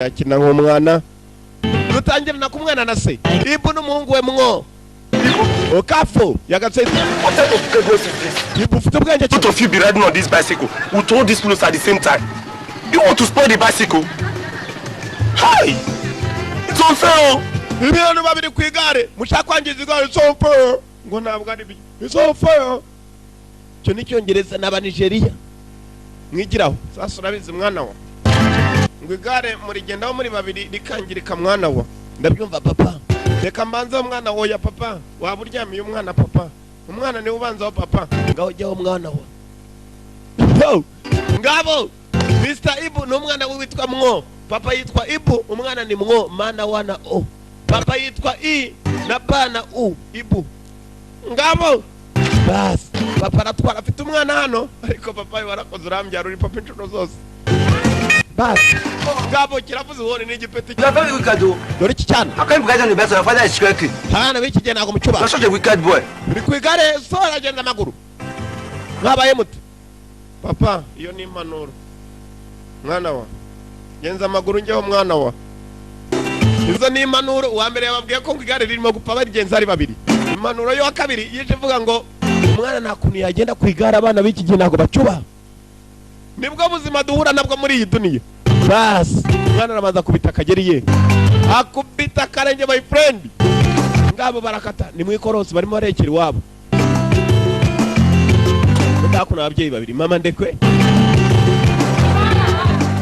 Yakina nk'umwana. Dutangirana ku mwana na se Ibu n'umuhungu we mwo Okafu yagatse. What type of progress is this? Ibu, ufite ubwenge ki? Both of you be riding on this bicycle with all these clothes at the same time. You want to spoil the bicycle? Hi! It's unfair, oh. Ibintu babiri ku igare mushaka kwangiza igare. It's unfair, ngo ntabwo ari byo, it's unfair. Icyo ni Icyongereza n'Abanigeria mwigiraho. Sasa urabizi mwana wa, ngo igare murigendaho muri babiri rikangirika. Mwana wa, ndabyumva papa, reka mbanzeho. Mwana woya papa, waba uryamiye umwana papa, umwana niwe ubanzaho papa. Ngaho jyaho mwana wa. Yo! Ngabo Mr Ibu ni umwana we witwa Mwo. Papa yitwa Ibu, umwana ni Mwo, mana wana o. Papa yitwa I na B na U, Ibu. Ngabo basi papa aratwara, afite umwana hano. Ariko papa we, warakoze urambyara, uri papa inshuro zose. Basi ngabo kiravuze uwone n'igipeti. You are very wicked, oh. Dore iki cyana. How can you ride on the bicycle? Your father is trekking. Abana b'iki gihe ntabwo mucyubaha. You are such a wicked boy. Uri ku igare, so aragenda amaguru. Mwabaye mute papa? Iyo ni impanuro. Mwana wa, genza amaguru njyeho. Mwana wa, izo ni impanuro. Uwa mbere yababwiye ko ngo igare ririmo gupfa barigenza ari babiri. Impanuro yo wa kabiri yije ivuga ngo umwana nta kuntu yagenda ku igare. Abana b'iki gihe ntabwo bacyubaha, nibwo buzima duhura nabwo muri iyi duniya. Basi umwana arabanza akubita akageri ye, akubita akarenge, my friend. Ngabo barakata, ni mu ikorosi, barimo barekera iwabo. Hakuno ababyeyi babiri, mama Ndekwe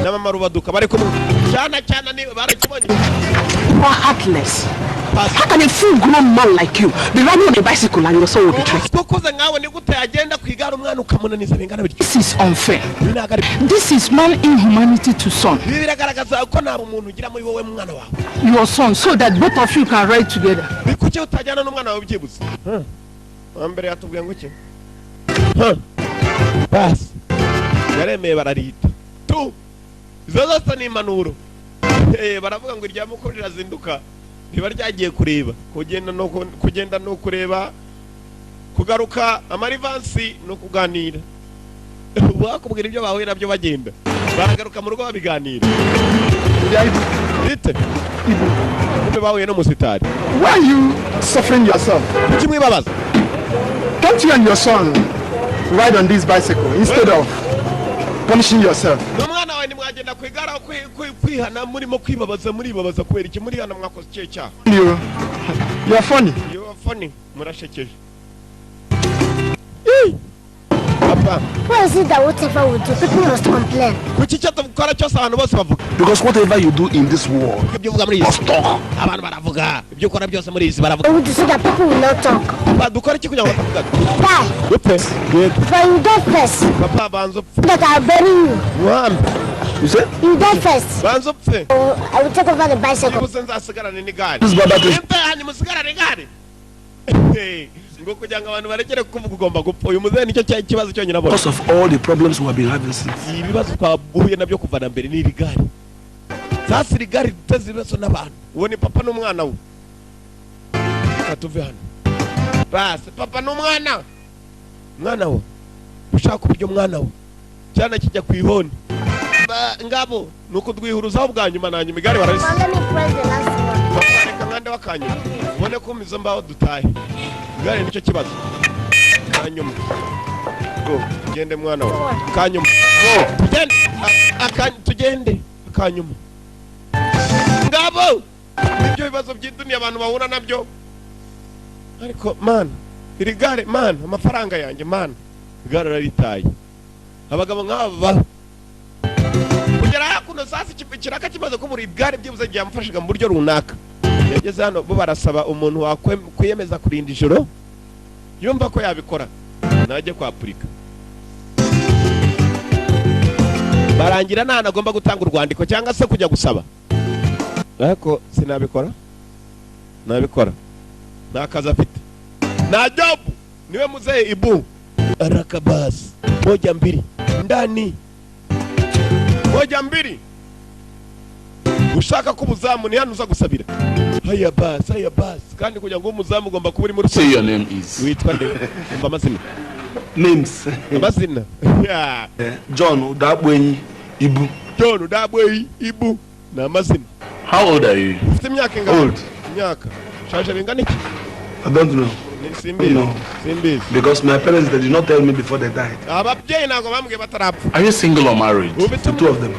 na mama Rubaduka, bari kumwe cyana cyana ni barakibonye. You are heartless. Pasi. How can a full grown man like you be riding on a bicycle and your son will be trekking? Ukuze nkawe ni gute yagenda ku igare, umwana ukamunaniza bingana bityo? This is unfair. Ibi ntabwo ari This is man inhumanity to son. Ibi biragaragaza ko nta umuntu ugira muri wowe mwana wawe. Your son, so that both of you can ride together. Ni kuki utajyana n'umwana wawe byibuze? Wa mbere yatubwiye ngo iki? Basi yaremeye, bararita tu. Izo zose ni impanuro. Baravuga ngo irya mukuru rirazinduka, riba ryagiye kureba. Kugenda no kureba, kugaruka amarivansi no kuganira, bakubwira ibyo bahuye nabyo bagenda, baragaruka mu rugo babiganira. Bite kumbe bahuye n'umusitari. Why are you suffering yourself? Kuki mwibabaza? Can't you and your son ride on this bicycle instead of punishing yourself? N'umwana wawe ntimwagenda ku igare aho kwihana murimo kwibabaza. Muribabaza kubera iki? Murihana, mwakoze ikihe cyaha? You are funny. You are funny, murashekeje. Ih! Papa. Why is it that whatever we do, people must complain? Kuki icyo dukora cyose abantu bose bavuga? Because whatever you do in this world, Ibyo uvuga muri iyi si must talk. abantu baravuga. Ibyo ukora byose muri iyi si baravuga. We do so that people will not talk. Papa, dukora iki kugira ngo batavuga? Die. Dupfe, yego. But you die first. Papa, banza upfe. That I'll bury you. Mwami. You say? You die first. Banza upfe. I will take over the bicycle. Byibuze nzasigarane n'igare. This brother to Imve hanyuma usigarane igare. Ngo kugira ngo abantu barekere kuvuga ugomba gupfa. Uyu muzehe nicyo kibazo cyonyine abona. Because of all the problems we have been having since. Ibibazo twahuye nabyo kuva na mbere ni iri gare. Sasa iri gare riteza ibibazo n'abantu. Uwo ni papa n'umwana we. Reka tuve hano. Basi papa n'umwana, mwana we, ushaka uburyo mwana we cyane kijya ku ihoni. Ngabo ni ukudwihuruzaho bwa nyuma na nyuma, igare bararisa. But let me press the last one. Papa, reka nkande wakanyuma ubone ko izo mbaho dutahe. Igare nicyo kibazo. Kanyuma, go, tugende mwana we. Kanyuma, tugende. Tugende akanyuma. Ngabo nibyo bibazo by'iduniya abantu bahura nabyo. Ariko man, iri gare man, amafaranga yanjye man, igare raritaye. Abagabo nk'aba babaho kugera hakuno. Sasa ikiraka kimaze kubura igare, byibuze igihe yamufashaga mu buryo runaka. Yageze hano, bo barasaba umuntu wakwiyemeza kurinda ijoro, yumva ko yabikora, najye kwapurika. Barangira nta hantu agomba gutanga urwandiko cyangwa se kujya gusaba. Ariko sinabikora, nabikora nta kazi afite, nta job. Niwe muzehe Ibu arakabasi. Moja mbili ndani, moja mbili. Ushaka ko umuzamu ni hano uza gusabira. Haya basi, haya basi. Kandi kugira ngo ube umuzamu ugomba kuba uri muri Say your name is. Witwa nde? Umva amazina. Names. Amazina. Yeah. John Udakwenyi Ibu. John Udabweyi Ibu. Ni amazina. How old are you? Ufite imyaka ingana? Old. Imyaka shaje bingana iki? I don't know. Simbizi. No. Simbizi. Because my parents, they did not tell me before they died. Ababyeyi ntabwo bambwiye batarapfa. Are you single or married? Ufite The two of them.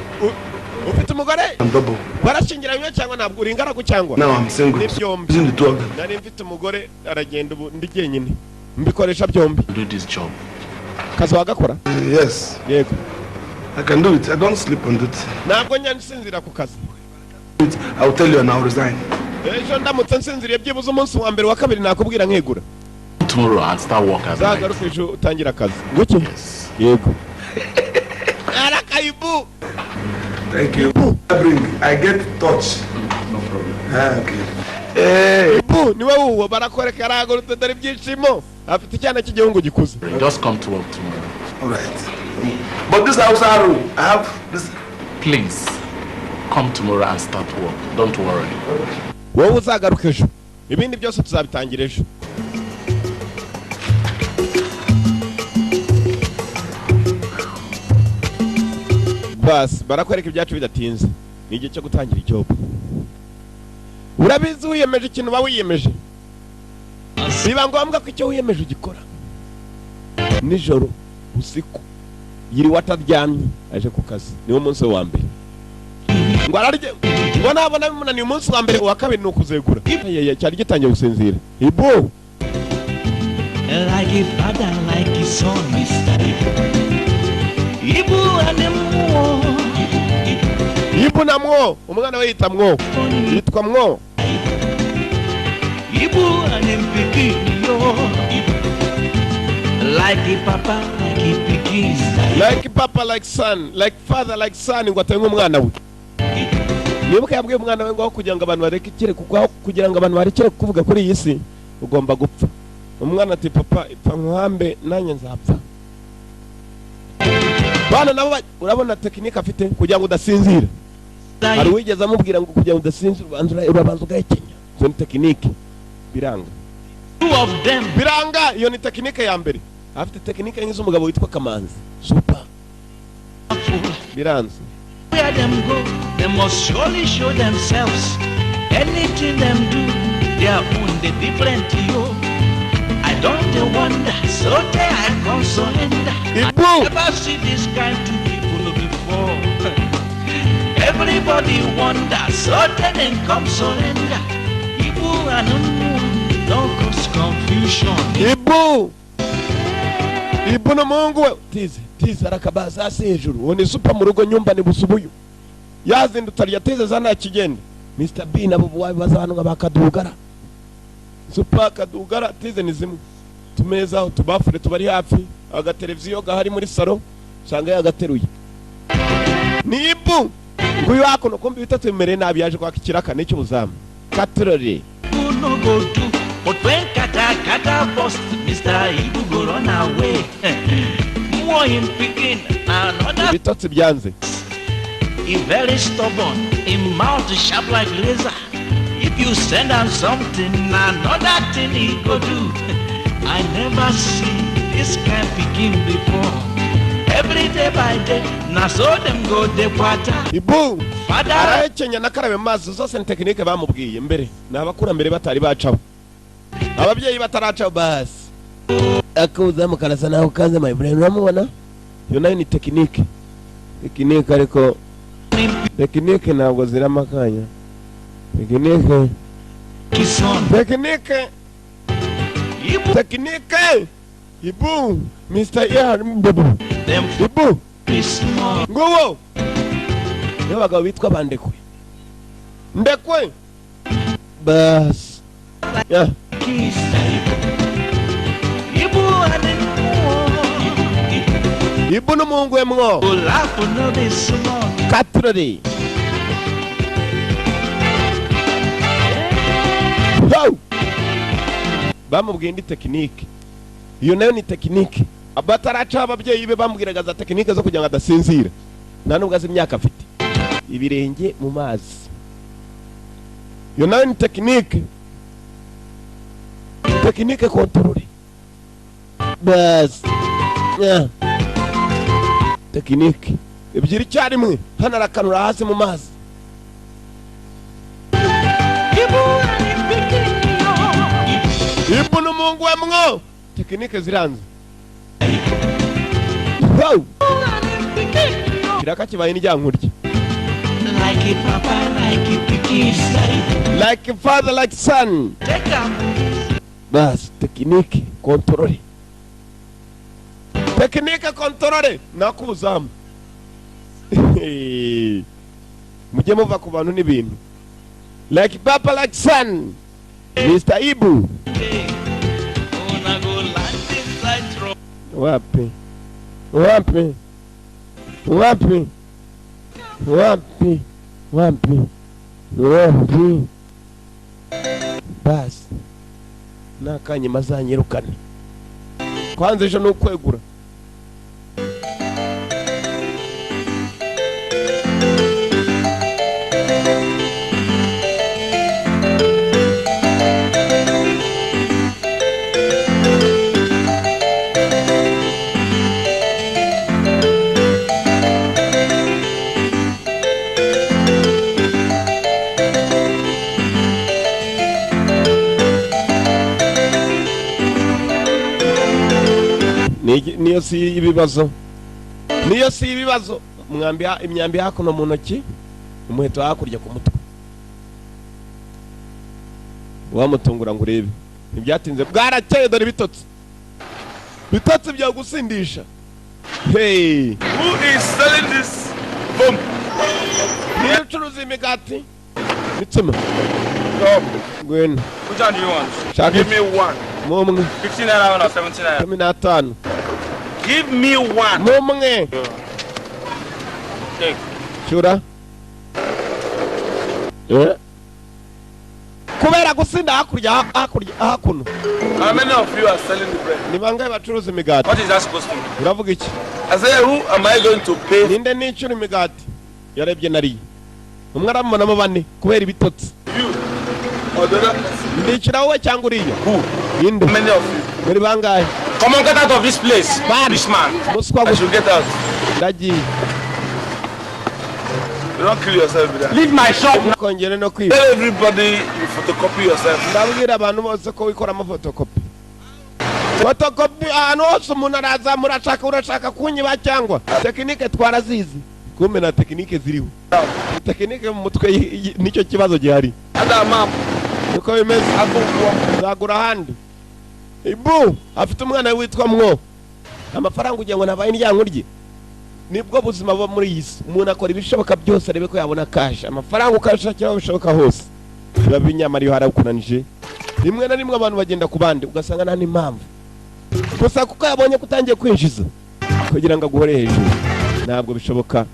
Ufite umugore? I'm double. Warashyingiranywe cyangwa ntabwo uri ingaragu cyangwa? Now I'm single. Ni byombi. Using the two of them. Nari mfite umugore aragenda, ubu ndi jyenyine, mbikoresha byombi. Do this job. Kazi wagakora? Yes, Yego. I can do it. I don't sleep on duty. Ntabwo njya nsinzira ku kazi. I will tell you and I'll resign. Ejo ndamutse nsinziriye byibuze umunsi wa mbere, wa kabiri, nakubwira nkegura. Tomorrow and start work at night. Zagaruka ejo utangira akazi. Nguki? Yes. Yego, arakayibu. Thank you. I bring. I get touch. No problem. Ah, okay. Hey. Ibu niwe wuwo barakwereka, arahagurutse, dore ibyishimo, afite icyana cy'igihungu gikuze. Just come to work tomorrow. All right. But this house arrow, I have this. Please come tomorrow and start work. Don't worry. Wowe uzagaruka ejo, ibindi byose tuzabitangira ejo. Basi barakwereka ibyacu bidatinze, ni igihe cyo gutangira ijob. Urabizi, wiyemeje ikintu uba wiyemeje, biba ngombwa ko icyo wiyemeje ugikora. Nijoro usiku yiriwe ataryamye aje ku kazi, niwo munsi we wa mbere. Ngo ararye, ngo nabona bimunaniye umunsi wa mbere, uwa kabiri ni ukuzegura. Ayaya, cyari gitangiye gusinzira ibu. Like a father, like a son, Mr. Ibu. Ibu and mwo. Ibu na Mwo, umwana we yita Mwo, yitwa Mwo. Ibu and pikin, yo. Like a papa, like a pikin. Like papa like son, like father like son. Ngo atenge umwana we, nibuka yabwiye umwana we ngo aho kugira ngo abantu barekere kuko aho kugira ngo abantu barekere kuvuga kuri iyi si ugomba gupfa. Umwana ati: "Papa, ipfa nkuhambe nanjye nzapfa." Bana nabo urabona tekinike afite kugira ngo udasinzira. Hari uwigeze amubwira ngo kugira ngo udasinzira ubanza urabanza ugahekenya. Izo ni tekinike, biranga. Two of them. Biranga. Iyo ni tekinike ya mbere. Afite tekinike nk'iz'umugabo witwa Kamanzi Super, biranze. Where them go, they must surely show themselves. Anything them do, their own, they different, yo. I don't dey wonder, so they I come surrender. I Ibu. never see this kind two people before. Everybody wonder, so they then come surrender. Ibu and Umu don't cause confusion. Ibu, Ibu n'umuhungu we tize tize arakabaza hasi hejuru. Uwo ni Super mu rugo, nyumba ni busubuyu, yazindutse arya tize za nta kigenda. Mr B nabo wabibaza abantu nka ba Kadugara, Super, Kadugara, tize ni zimwe. Tumeza utubafure tubari hafi, agateleviziyo gahari muri salo usanga yagateruye. Ni Ibu nguyu hakuno, kumbi bitatu bimereye nabi, yaje kwaka ikiraka n'icy'ubuzamu katurori. Ibu no go do, but when kata kata burst, Mr. Ibu go run away. More him pikin another. Ibitotsi byanze. He very stubborn, him mouth sharp like razor. If you send am something, another thing he go do. I never see this kind pikin before. Every day by day, na so them go dey quarter. Ibu Father, arahekenya nakarabe mu maso. Zose ni tekinike bamubwiye mbere, ni abakurambere batari bacaho, ababyeyi bataracaho. Basi akuzamu karasa naho kanze, my brain. Uramubona, iyo nayo ni tekinike, tekinike, ariko tekinike ntabwo zirama akanya, tekinike. His son, Tekinike. Ibu Tekinike. Ibu Mr. Er Bubu. them Ibu be small. Nguwo niyo abagabo bitwa bandekwe ndekwe basi ya. Kiss Ibu and him Ibu n'umuhungu we Mwo. go laugh no be small. Katurori. Ho! Bamubwiye indi tekinike, iyo nayo ni tekinike. Bataracaho, ababyeyi be bamubwiraga za tekinike zo kugira ngo adasinzira, nta nubwo azi imyaka afite. Ibirenge mu mazi, iyo nayo ni tekinike, tekinike kontorore basi. Yeah. Tekinike ebyiri icyarimwe, hano arakanura hasi mu mazi. Ibu n'umuhungu we mwo, tekinike ziranze. Wow! Kiraka kibaye n'ijyankurya. Like a papa, like a pikin, say. Like father, like son. Take am. Basi, tekinike contrôle, tekinike contrôle nakubuzamu. Mujye muva ku bantu n'ibintu. Like papa, like son, Mr Ibu. Una go land inside trouble. Wapi, wapi, wapi, wapi, wapi, wapi! Basi, nakanyuma azanyirukane. Kwanza ejo ni ukwegura. Niyo si y'ibibazo, niyo si y'ibibazo. Umwambi imyambi hakuno mu ntoki, umuheto hakurya ku mutwe. Wamutungura ngo urebe. Ntibyatinze, bwarakeye. Dore ibitotsi, bitotsi byagusindisha. Hey! Who is selling this bomb? Niyo ucuruza imigati, mitsima? Come. Ngwino. Which one do you want? Shaka. Give me one. Mumwe. 15 naira or 17 naira? 15. Give me one. Mumwe. Take. Cyura. Eh? Kubera gusinda hakurya, hakurya, hakuno. How many of you are selling the bread? Ni bangahe bacuruza imigati? What is that supposed to mean? Uravuga iki? I say, who am I going to pay? Ninde nicura imigati? Yarebye nariye umwe, aramubonamo bane kubera ibitotsi. You or the other person? Ndicira wowe cyangwa uriya? Who? Ninde? How many of you? Muri bangahe? Come on, get out of this place. Man. Rich man. Muswa I gusa. should get out. Ndagiye. You don't kill yourself with that. Leave my shop. Kongere no kwiba. Tell everybody you photocopy yourself. Ndabwira abantu bose ko wikoramo fotokopi, fotokopi ahantu hose. Umuntu araza, murashaka, urashaka kunyiba cyangwa? Tekinike twarazizi. Kumbe na tekinike ziriho, tekinike mu mutwe nicyo kibazo gihari. Other map. Niko bimeze. Nzagura ahandi. Ibu afite umwana witwa mwo. Amafaranga ugira ngo nabaye indyankurye. Nibwo buzima buba muri iyi si. Umuntu akora ibishoboka byose arebe ko yabona cash, amafaranga ukayashakira aho bishoboka hose. Biba binyamara iyo harakunanije, rimwe na rimwe abantu bagenda ku bandi, ugasanga nta n'impamvu, gusa kuko yabonye ko utangiye kwinjiza kugira ngo aguhore hejuru. Ntabwo bishoboka,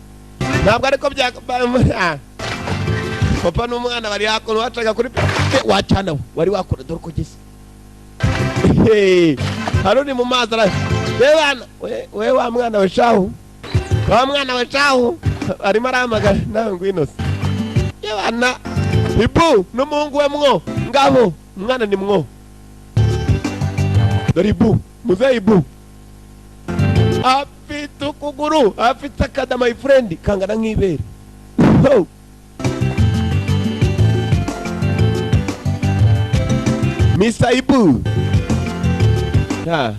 ntabwo ariko bya ah. Papa n'umwana bari hakuno bacaga kuri wacana we wari wakora. Dore uko ugeze. Hey, hari uri mu mazi ara we bana we, we wa mwana we shahu, wa mwana we shahu, arimo arahamagara nawe ngwino se. Ye bana, Ibu n'umuhungu we mwo ngabo. Umwana ni mwo. Dore Ibu, muzehe Ibu afite ukuguru, afite akada, my friend, kangana nk'ibere. Ho! Mr. Ibu. Ha.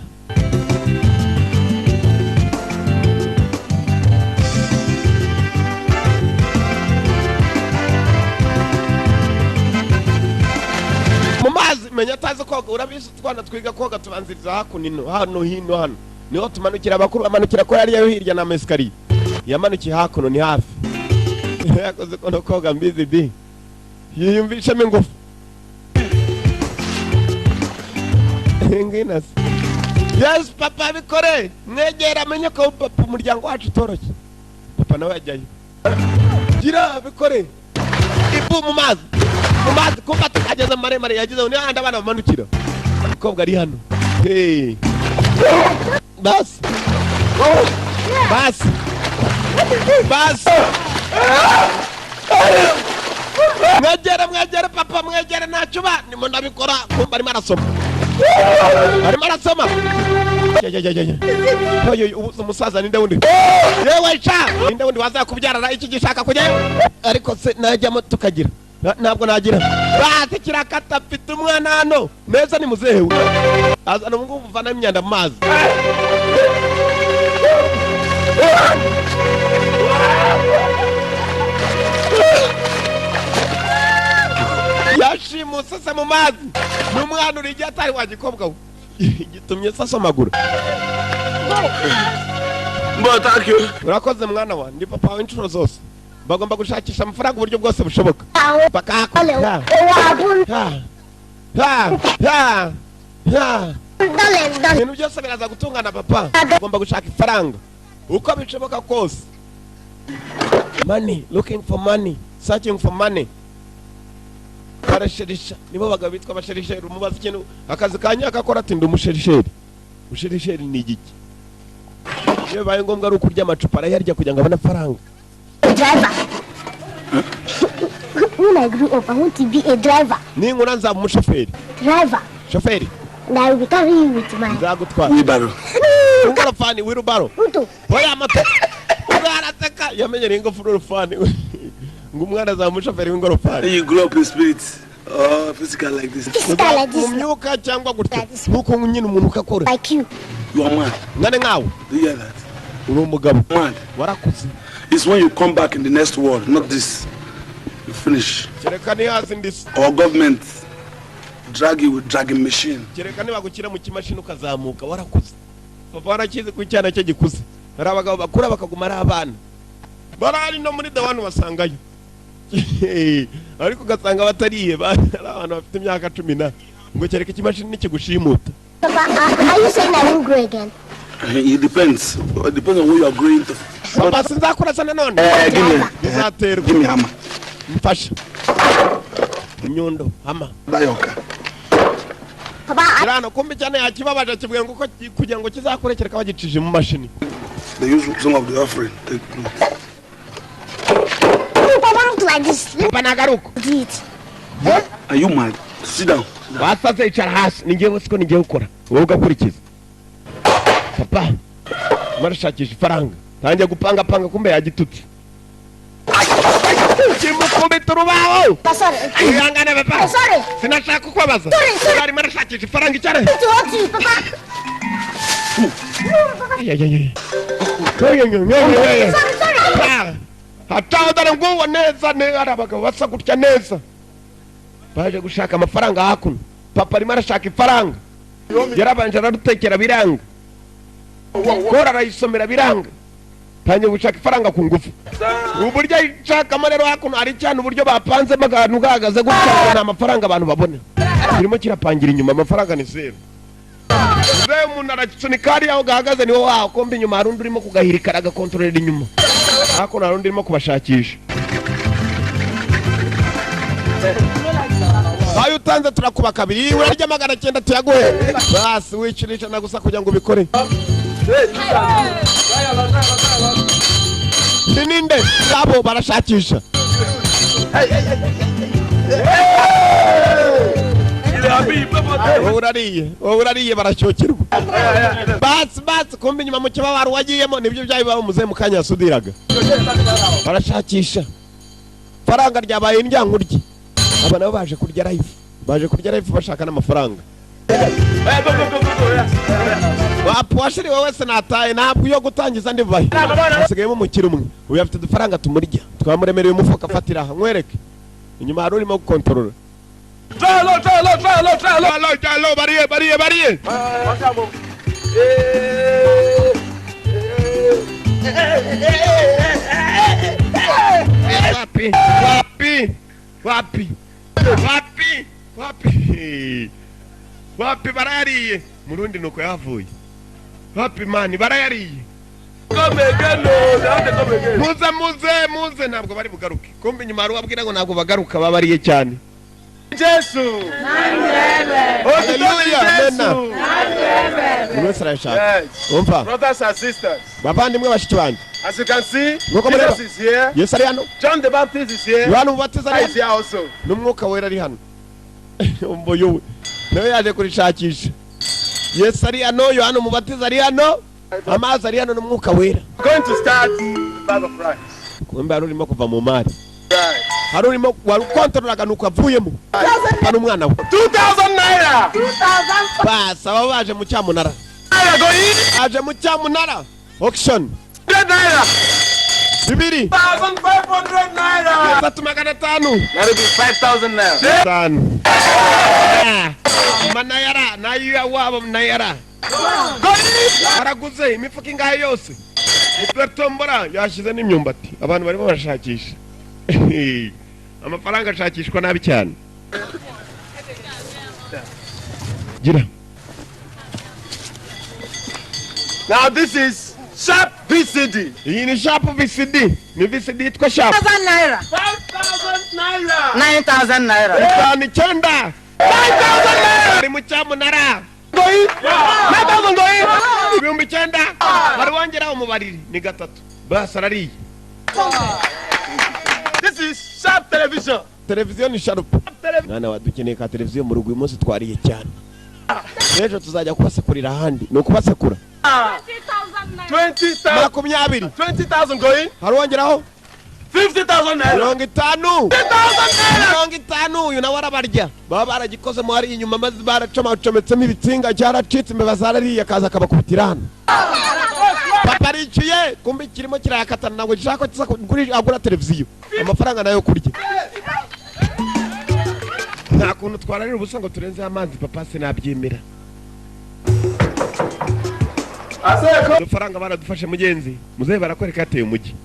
Mu mazi menya atazi koga. Urabizi, utwana twiga koga tubanziriza hakuno ino, hano hino, hano niho tumanukira. Abakuru bamanukira ko hariya yo hirya na mesikariye. Yamanukiye hakuno, ni hafi. Yakoze ko no koga mbizi di, yiyumvishamo ingufu. Ngwino se. Yes papa, bikore. Mwegera amenye ko papa umuryango wacu utoroshye. Papa nawe yajyayo. Gira bikore. Ibu mu mazi, mu mazi kumva ageze maremare, yagize ni hahandi abana bamanukira. Umukobwa ari hano. Hey. Basi, basi, basi, mwegere, mwegere papa, mwegere. Ntacyo uba ndimo ndabikora. Kumva arimo arasoma, arimo arasoma. Ya, ya, ya, ya, ya. Oyo, ubu umusaza ninde wundi? Yewe sha, ninde wundi wazakubyarara iki gishaka kujyayo? Ariko se najyamo tukagira Ntabwo nagira basi kirakata. Mfite umwana hano neza, ni muzehe we azana ubu ngubu uvanamo imyanda mu mazi. Yashimuse se mu mazi ni umwana uri igihe atari wagikobwa we gitumye se asomagura. But thank you. Urakoze mwana wa, ndi papa wawe inshuro zose. Bagomba gushakisha amafaranga uburyo bwose bushoboka bakahakora. Ha ha ha ha! Ibintu byose biraza gutungana papa. Ugomba gushaka ifaranga uko bishoboka kose. Money, looking for money, searching for money. Barasherisha, nibo bagabo bitwa abasherisheri. Umubaza ikintu akazi ka nyakakora, ati: "Ndi umusherisheri." Umusherisheri ni igiki? Iyo bibaye ngombwa ari ukurya amacupa, arayarya kugira ngo abone amafaranga. Driver. When I grew up, I want to be a driver. Ninkura nzaba umushoferi. Driver. Shoferi. And I will be carrying you with my Nzagutwara. Wheelbarrow. Ingorofani, wheelbarrow. Moto. Oya, moto. Araseka, yamenyereye ingorofani, ngo umwana azaba umushoferi w'ingorofani. You grew up in spirit or physical like this. Physical like Mu this. myuka cyangwa gutya nk'uko nyine umuntu ukakora. Like you. You are mad. Ngane nkawe. Do you hear that? Uri umugabo. Mad. Warakuze. It's when you come back in the next world, not this. You finish. Kereka nihazi ndisi. Our government drag you with dragging machine. Kereka nibagushyira mu kimashini ukazamuka. Warakuze papa, warakizi ko icyana cye gikuze. Hari abagabo bakura bakaguma ari abana, barahari no muri dawani basangayo, ariko ugasanga batariye ari abantu bafite imyaka cumi na ngo kereka ikimashini nikigushimuta. Papa, are you saying I won't grow again? It depends. It depends on who you are growing to. Papa, sinzakura se nanone? Give me, Bizaterwa. give me hammer. Mfasha inyundo, hammer. Buy your car. Papa, I, Hano kumbe cyane yakibabaje, kivuga ngo uko kugira ngo kizakure kereka bagicije mu mashini. They use some of the offering. Take note. No, Papa, not like this. Let Papa, nagaruka. me do it. Are you mad? Sit down. Wasaze, icara hasi. Ni njyewe, siko ni njyewe ukora, wowe ugakurikiza. Papa barashakisha ifaranga, tangiye gupangapanga, kumbe yagitutse kimukubita urubaho. Papa, sorry. Ihangane papa. Sorry. Sinashaka kukubabaza. Sorry, sorry. Arimo arashakisha ifaranga, icyare. To hurt you, Papa. Ay, ay, ay, ay. Ay, ay, ay, ay, ay. Sorry, sorry. Hataho dore nguwo neza ne, hari abagabo basa gutya neza baje gushaka amafaranga hakuno. Papa arimo arashaka ifaranga, yarabanje ararutekera biranga, kora arayisomera biranga, tangiye gushaka ifaranga ku ngufu. Uburyo ayishakamo rero, hakuno hari cyane uburyo bapanzemo akantu gahagaze gutya ngo ni amafaranga abantu babona, kirimo kirapangira inyuma, amafaranga ni zeru zeru. Umuntu arasunika hariya aho gahagaze niwo waho, kumbe inyuma hari undi urimo kugahirika, agakontorera inyuma. Hakuno hari undi urimo kubashakisha. Ayo utanze turakuba kabiri, urarya 900 tuyaguhe, basi wishyura 100 gusa kugira ngo ubikore. Ni ninde ngabo barashakisha? Wowe urariye, wowe urariye, barashyokirwa. Basi basi, kumbe inyuma mu kibabaro wagiyemo nibyo byari muzehe mu kanya yasudiraga. Barashakisha faranga ryabaye indyankurye. Aba nabo baje kurya life, baje kurya life bashaka n'amafaranga. Wapuwashiri wowe wese nataye, ntabwo iyo gutangiza ndi bubahe. Hasigayemo umukire umwe, uyu afite udufaranga tumurya, twamuremereye umufuka. Afatira aha nkwereke, inyuma hari urimo gukontorora. Jalo, jalo, bariye, bariye, bariye. Wapi, wapi, wapi, wapi, wapi, wapi, barayariye. Murundi nuko yavuye. Wapi man, barayariye. Muze, muze, muze, ntabwo bari bugaruke. Kumbe inyuma hari uwabwira ngo ntabwo bagaruka, babariye cyane. Haleluya, amena. Buri wese arayashaka. Umva. Brothers and sisters, Bavandimwe, bashiki banjye, as you can see, Nk'uko mureba. Jesus is here, Yesu ari hano, John the Baptist is here, Yohana Umubatiza ari I is hano, here also. n'Umwuka Wera ari hano. Umva, uyu we nawe yaje kurishakisha. Yesu ari hano, Yohana Umubatiza ari hano, amazi ari hano n'Umwuka Wera. We're going to start the bag of rice. Kumbe hari urimo kuva mu mari. Right. Hari urimo wari ukontorolaga, nuko avuyemo hano umwana we. 2,000 naira. Basi aba baje mu cyamunara. Naira go in. Aje mu cyamunara, auction. 100 naira. 2. 1,500 naira. 3,500. That'll be 5,000 naira. Tanu manayara nayo wabo nayara baraguze imifuka ingahe yose tombora yashyize n'imyumbati. Abantu barimo barashakisha amafaranga, ashakishwa nabi cyane. Gira. Now this is Sharp VCD. Iyi ni Sharp VCD, ni VCD yitwa Sharp. Thousand naira. 5,000 naira. 9,000 naira. 5, 9. Ari mu cyamunara. Go in. 9,000 go in. 9,000. Wari wongeraho umubariri ni gatatu, basi arariye. This is Sharp television. Televiziyo ni Sharp. Mwana wa, dukeneye ka televiziyo mu rugo. Uyu munsi twariye cyane, n'ejo tuzajya kubasekurira ahandi, ni ukubasekura. 20,000. 20. 20,000 go in. Hari uwongeraho? 50,000 naira. 50. 50,000 naira. 50. Uyu nawe arabarya, baba baragikozemo hariya inyuma maze baracomacometsemo ibitsinga, cyaracitse, imbeba zarariye, akaza akabakubitira hano. Papa ariciye, kumbe kirimo kirayakatana, ntabwo gishaka ko kiza agura televiziyo, amafaranga nayo kurya. Nta kuntu twararira ubusa ngo turenzeho amazi, papa sinabyemera. Udufaranga baradufashe mugenzi muzehe, barakwereka yateye umujyi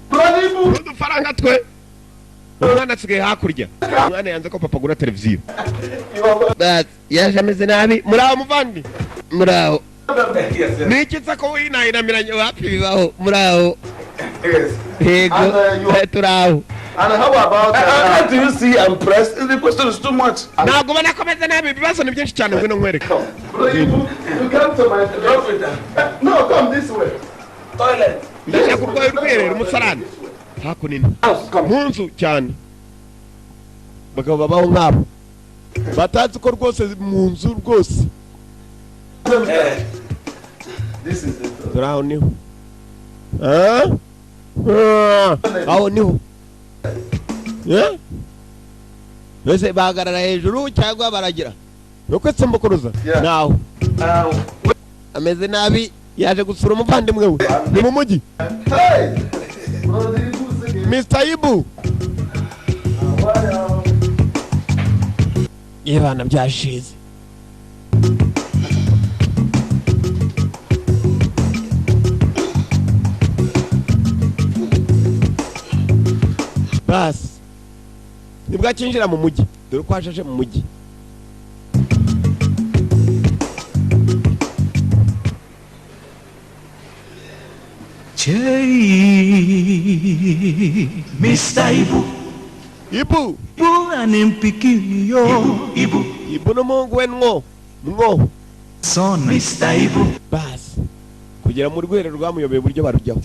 udufaranga twe. Umwana asigaye hakurya, umwana yanze ko papa agura televiziyo. Yaje ameze nabi. Muraho muvandi, muraho. Ni iki nsa ko winahinamiranye? Wapi, bibaho. Muraho? Yego. Turaho. And how about How do you see I'm pressed? The question is too much. Ntabwo ubona ko ameze nabi? Ibibazo ni byinshi cyane, ngwino nkwereke. Bro, you come to my No, come this way. Toilet. Ndashaka urwaye urwiherero, umusarani hakuno mu nzu cyane. Abagabo babaho nk'abo batazi ko rwose mu nzu rwose. This is it. Dore aho niho. Ah? Ah, aho niho. Eh? Mbese bahagarara hejuru cyangwa baragira nuko simbukuruza? Yeah. Naho ameze nabi, yaje gusura umuvandimwe we, ni mu mujyi. Hey! Bro, the Ibu singing. Mr. Ibu yebana byashize. Basi nibwo akinjira mu mujyi, dore ko hashaje mu mujyi. Chey, Mr. Ibu, Ibu. Ibu and him pikin yo. Ibu, Ibu n'umuhungu we mwo mwo. Son, Mr. Ibu. Basi kugera mu rwego rwamuyobeye uburyo barujyaho,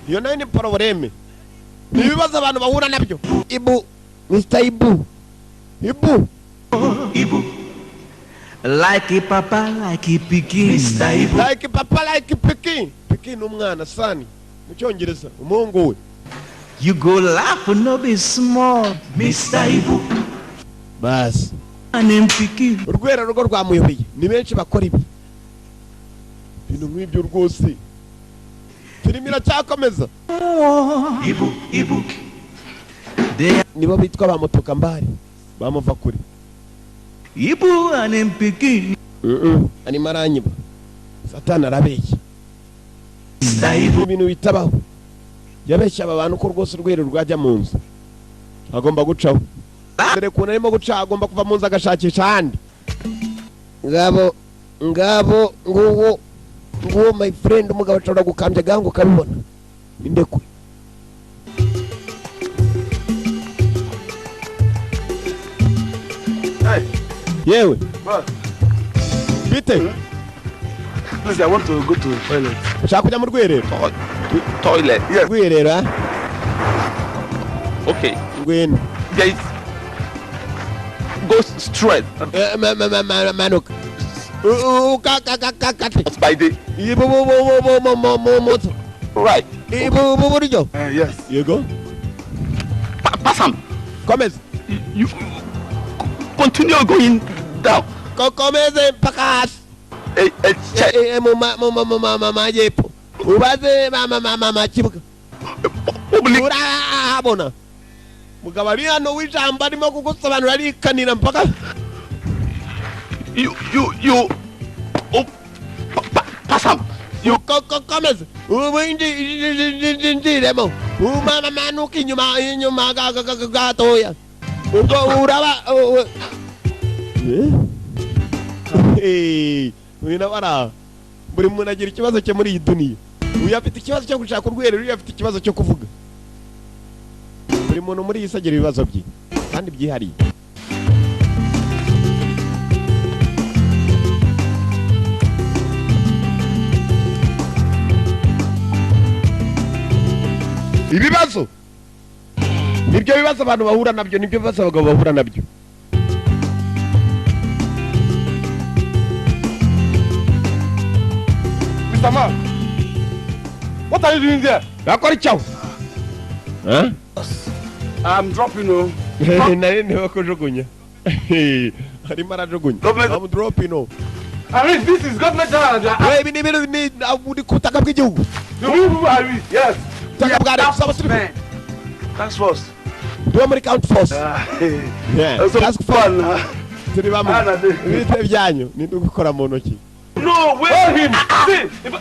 iyo nayo ni problème, ni ibibazo abantu bahura nabyo. Ibu, Mr. Ibu, Ibu. Ibu. Like a papa, like a pikin. Mr. Ibu. Like papa, like pikin. Pikin ni umwana, son mu cyongereza, umuhungu we. You go laugh no be small. Mr. Ibu. Basi And him pikin. urwego rugo rwamuyobeye. Ni benshi bakora ibi ibintu nk'ibyo rwose. Filime iracyakomeza. Ibu, Ibu. They Nibo bitwa ba mutokambari bamuva kure. Ibu and him pikin. Arimo aranyiba, Satani arabeshya. Mr. Ibu. Ibintu bitabaho, yabeshya aba bantu ko rwose urwego rwajya mu nzu agomba gucaho. Dore ukuntu arimo guca, agomba kuva mu nzu agashakisha ahandi. Ngabo ngabo, nguwo nguwo my friend. Umugabo ashobora gukambya agahanga ukabibona indekwe. Hey, Yewe. Bro. Bite? Please, I want to go to the toilet. Ushaka kujya mu rwiherero? Toilet. Yes. Rwiherero, ah? Okay. Ngwino. There is. Go straight. Eh, manuka ukakakakate. By the Ibu bu bu bu bu mu mu mu mu right. Ibu bu buryo. Yes. Yego. Pass am. Komeza. You continue going down. Komeze mpaka hasi. Eh, check. Mu majyepfo, ubaze mama kibuga. Public. Urahabona mugabo ari hano w'ijambo arimo kugusobanura, arikanira mpaka. You. Oh, pass am. You. Komeza ubu injiremo, umamanuka inyuma inyuma gatoya, ubwo uraba Eh? Uyu nawe araha. Buri muntu agira ikibazo cye muri iyi duniya. Uyu afite ikibazo cyo gushaka urwiherero, uyu afite ikibazo cyo kuvuga. Buri muntu muri iyi si agira ibibazo bye kandi byihariye. Ibibazo nibyo bibazo abantu bahura nabyo, nibyo bibazo abagabo bahura nabyo. Mr. Man, what are you doing there? Bakora icyaho? I'm dropping, oh. Nari niba kujugunya, arimo arajugunya. Government- I'm dropping, oh. I mean, this is government land. We, ibi ni ibintu ni uri ku butaka bw'igihugu. The people are with. Yes. Ubutaka bwa leta, abasirikare. Task force. Tuba muri count force. Yeah. So Task force. fun. Turi bamwe. Ah, na de. Ibite byanyu ni gukora mu ntoki. No, wait him. See, if,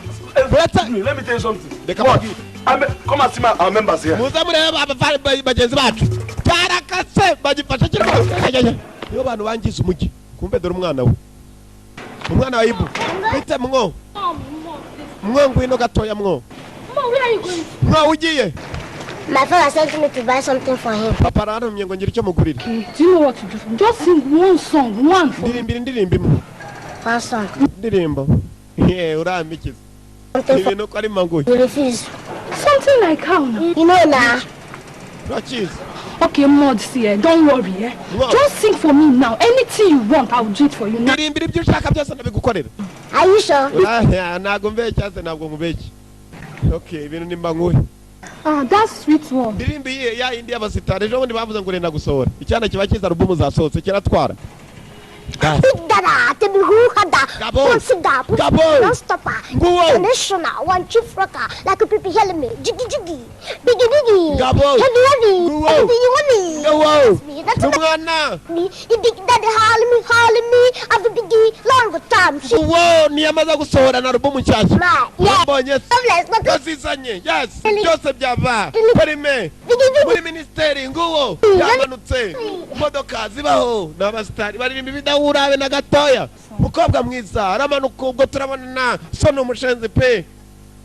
Uretse- let me tell you something. Reka What? mbabwire. I'm, come and see my, our members here. Muze murebe bagenzi bacu cyarakase bagifashe kirimo. Niyo bantu bangiza umujyi. Kumbe dore umwana we, umwana wa Ibu bite mwo? Mom, mom, please. Mwo, ngwino gatoya mwo. Mom, where are you going? Mwo, ugiye? My father sent me to buy something for him. Papa arantumye ngo ngire icyo mugurira. Do you know what to do? Just sing one song, one for me. Ndirimbira indirimbo imwe. One song. Indirimbo ye urambikiza. Something for Ibintu ko ari maguye. You refuse. Something like how now? You know now. Urakizi. Okay, Maud, see, eh, don't worry, eh? Wow. Just sing for me now. Anything you want, I'll do it for you now. Ndirimbira ibyo ushaka byose, ndabigukorera. Are you sure? Ntabwo mbeshya se? Ntabwo nkubeshya. Okay, ibintu ni mbanguye. Ah, that sweet one. Indirimbo iyihe? Ya yindi y'abasitari ejo bundi bavuze ngo urenda gusohora. Icyana kiba kiza, alubumu zasohotse kiratwara. Dada, Tebihu Hada, Gabo. Consider, Gabo. Non-stopper, Nguwo. International, one chief rocker, like a pipi helmet, jiggy jiggy, biggie biggie, Gabo. Heavy heavy, Nguwo. everything you want me. Nguwo. Me, that's Ni umwana. me. The big daddy holler me, holler me, I'm the biggie, long time. She Uwo niyamaze gusohora na alubumu nshyashya. my, yeah, Mbonye se loveless, but yazizanye, yes, byose byava perime biggie biggie. muri minisiteri. Nguwo yamanutse, imodoka zibaho, ni abasitari baririmba ibidahura habe na gatoya. Mukobwa mwiza aramanuka, ubwo turabonana. So ni umushenzi pe.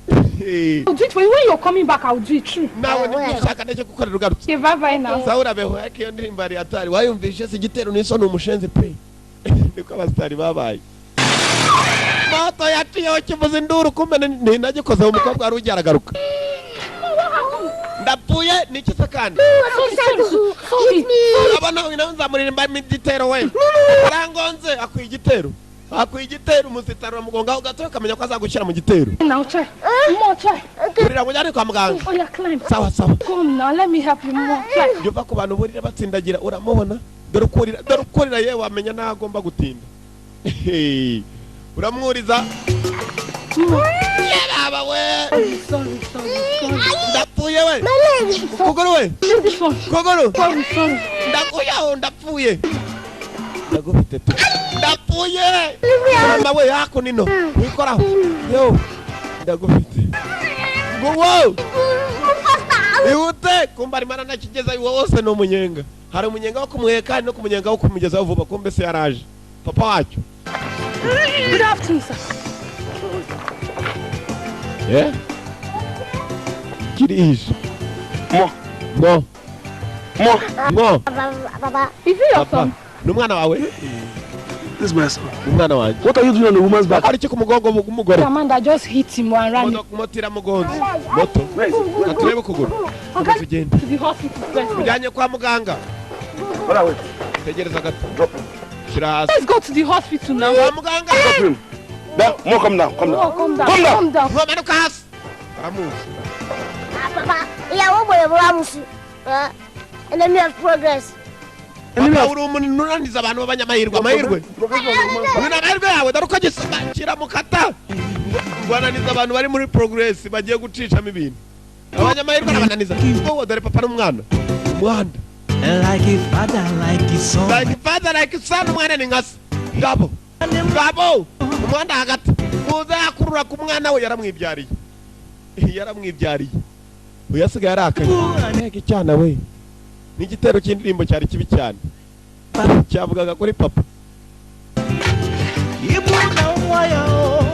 I'll do it for you. When you're coming back, I'll do it. True. Nawe nibyo ushaka ndetse gukorera ugarutse. Okay, bye bye now. Sawa, urabeho. Ariko iyo ndirimbo yari atari wayumvishe se? Igitero n'iso ni umushenzi pe, niko abasitari babaye. Moto yaciyeho kivuza induru, kumbe ntinagikoze. Umukobwa wari ugiye aragaruka. Ndapfuye! Ni iki se kandi? Sorry, sorry, sorry. Urabona uyu nawe nzamuririmba igitero. We arangonze. Akwiye igitero, akwiye igitero. Umusitari uramugongaho gato ukamenya ko azagushyira mu gitero. Now try. More, try. Kurira ngo ujyane kwa muganga. Oh, yeah, climb. Sawa sawa. Come now, let me help you more. Try. Jya uva ku bantu burira batsindagira. Uramubona, dore ukurira, dore ukurira. Yewe, wamenya n'aho agomba gutinda. Uramwuriza. Yaba we! Sorry, sorry, sorry. Ndapfuye we! My leg. Kuguru we! Leave this one. Kuguru! Sorry, sorry. Ndakuyaho, ndapfuye, ndagufite tu. Ndapfuye mama we! Hakuno ino wikoraho. Yo, ndagufite. Nguwo, ihute. Kumba arimo aranakigeza iwo wose. Ni umunyenga, hari umunyenga wo kumuheka, hari no kumunyenga wo kumugezaho vuba. Kumbe se yaraje, papa wacyo. Good afternoon, sir. Eh, kirihishe. Mo. Mwo. Mo. Mwo. Baba, Baba. Is it your Papa son? Ni umwana wawe? This is my son. Ni umwana wanjye. What are you doing on the woman's back? Akora iki ku mugongo w'umugore? Amanda just hit him and ran Moto iramugonze, moto. Where is it? Reka turebe ukuguru. Okay. Tugende. To the hospital first. Ujyanye kwa muganga. What are we? Tegereza gato. Drop him. Shyira hasi. Let's go to the hospital now. Kwa muganga. Drop him. Now, Mo, come down. Come Oh, down. come down. Come down. Come down. Nkomanuka hasi, baramuzi. Ah, Papa, ìyàwó bọ̀rẹ̀ bọ́lá musu. Enemy of progress. Papa, uri umuntu unaniza abantu b'abanyamahirwe. Amahirwe, uyu ni amahirwe yawe. Dore uko gisoma kiramukata. Ngo ananiza abantu bari muri progress, bagiye gucishamo ibintu. Abanyamahirwe arabananiza. Wowe, dore papa n'umwana, umuhanda. Like a father, like a son. Like father, like son. Umwana ni nka se. Ngabo ngabo, umuhanda hagati, muze yakurura ku mwana we. Yaramwibyariye, yaramwibyariye. Uyu asigaye arakaye. Mbega icyana we! N'igitero cy'indirimbo cyari kibi cyane, cyavugaga kuri papa. Ibu na nwa ya o.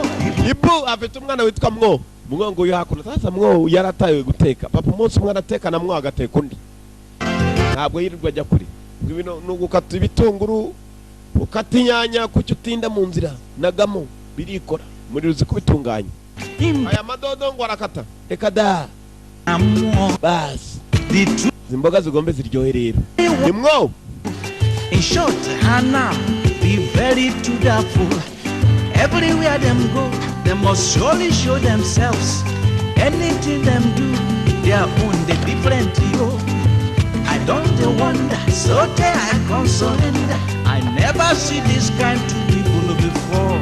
Ibu afite umwana witwa Mwo. Mwo ngo uyu hakuno. Sasa Mwo yaratawe guteka. Papa umunsi umwe arateka na Mwo agateka undi, ntabwo yirirwa ajya kure. Ngo ibino ni ugukata ibitunguru, ukata inyanya, kuki utinda mu nzira? Nagamo birikora, umuriro uzi kubitunganya. Aya madodo ngo arakata, reka da. Mmụọ. Basi. The truth. Izi mboga zigombe ziryohe rero, ni Mwo. In short, Hannah be very truthful. Everywhere them go, they must surely show themselves. Anything them do, their own they different yo. I don't dey wonder, so tey I come surrender. I never see this kind two people before.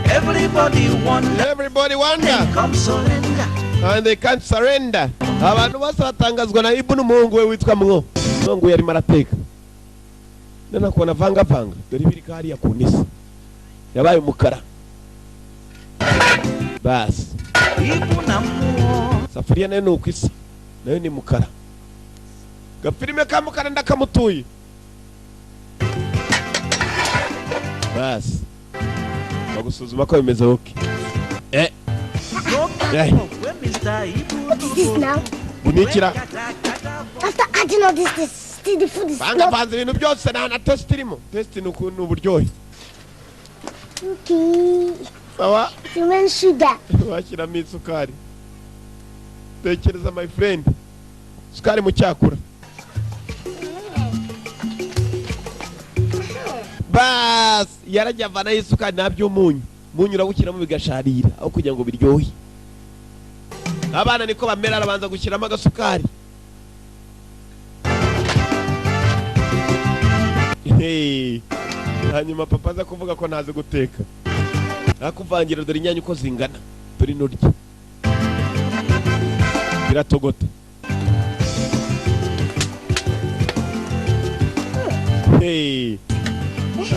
Everybody wonder, Everybody wonder they come surrender. And they can't surrender. Abantu bose batangazwa na Ibu n'umuhungu we witwa Mwo. Mwo ngo yarimo arateka, none akubona avangavanga. Dore ibiri hariya ku nisi yabaye umukara. Basi. Ibu na mmụọ. Safuriya nayo ni uko isa, nayo ni mukara. Gafilime ka mukara ndakamutuye. Basi, bagusuzuma ko bimeze. Okay, eh. No Yeah. kind of wey Mr. Ibu What is this now? Bunikira. After adding all this, this still the food is not Vangavanze ibintu byose, nta na taste irimo. Taste ni uburyohe. Okay. Sawa. Cement sugar. Washyiramo isukari. Tekereza, my friend, isukari mu cyakura. Basi, yarajya avanayo isukari nta by'umunyu. Umunyu urawushyiramo bigasharira aho kugira ngo biryohe. Abana niko bamera, arabanza gushyiramo agasukari. Hey. Hanyuma papa aza kuvuga ko ntazi guteka, akuvangira. Dore inyanya uko zingana, dore intoryi biratogota. Hey.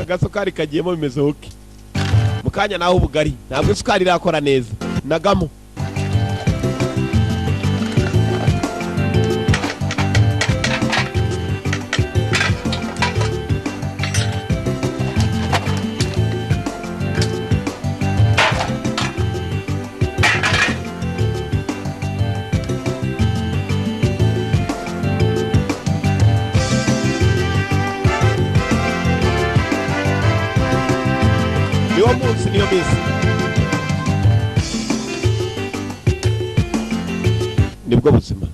Agasukari kagiyemo, bimeze okay. Mu kanya naho ubugari, ntabwo isukari irakora neza. Nagamo. Niwo munsi, niyo minsi, nibwo buzima,